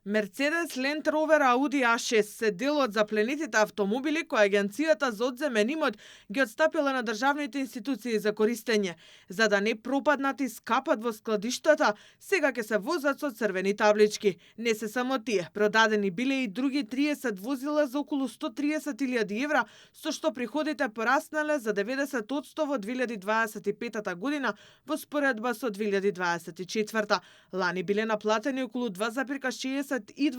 Мерцедес, Ленд Ровер, Ауди А6 се дел од запленетите автомобили кои Агенцијата за одземен имот ги отстапила на државните институции за користење. За да не пропаднат и скапат во складиштата, сега ќе се возат со црвени таблички. Не се само тие, продадени биле и други 30 возила за околу 130.000 евра, со што приходите пораснале за 90% во 2025 година во споредба со 2024. Лани биле наплатени околу 2,62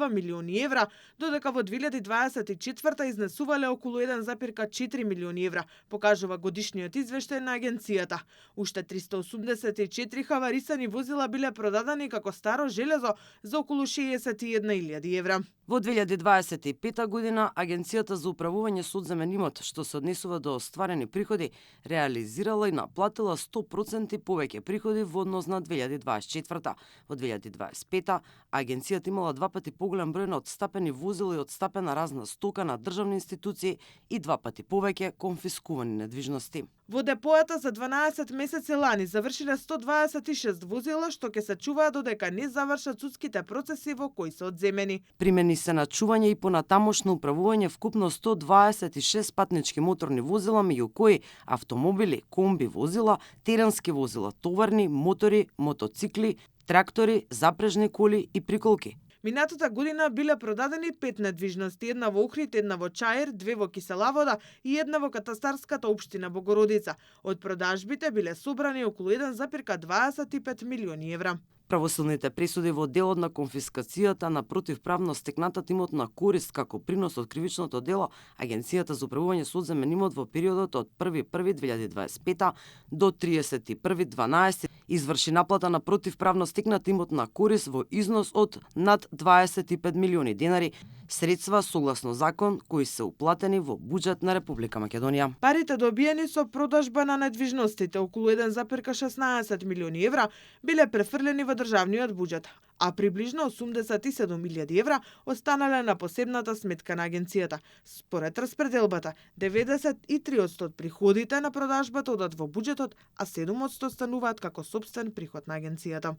милиони евра, додека во 2024 изнесувале околу 1,4 милиони евра, покажува годишниот извештај на агенцијата. Уште 384 хаварисани возила биле продадени како старо железо за околу 61.000 евра. Во 2025 година, Агенцијата за управување со одземен имот, што се однесува до остварени приходи, реализирала и наплатила 100% повеќе приходи во однос на 2024. Во 2025 Агенцијата имала 2 пати поголем број на отстапени возила и отстапена разна стока на државни институции и 2 пати повеќе конфискувани недвижности. Во депојата за 12 месеци лани завршиле 126 возила, што ќе се чуваат додека не завршат судските процеси во кои се одземени. Примени се на чување и понатамошно управување вкупно 126 патнички моторни возила, меѓу кои автомобили, комби возила, теренски возила, товарни, мотори, мотоцикли, трактори, запрежни коли и приколки. Минатата година биле продадени 5 недвижности, една во Охрид, една во Чаир, 2 во Киселавода и една во катастарската општина Богородица. Од продажбите биле собрани околу 1,25 милиони евра. Правосилните пресуди во делот на конфискацијата на противправно стекнатат имотна корист како принос од кривичното дело, Агенцијата за управување со одземен имот во периодот од 1.1.2025 до 31.12 изврши наплата на противправно стекната имотна корист во износ од над 25 милиони денари, средства согласно закон кои се уплатени во буџет на Република Македонија. Парите добиени со продажба на недвижностите, околу 1,16 милиони евра, биле префрлени во државниот буџет, а приближно 87.000 евра останале на посебната сметка на агенцијата. Според распределбата, 93% од приходите на продажбата одат во буџетот, а 7% стануваат како сопствен приход на агенцијата.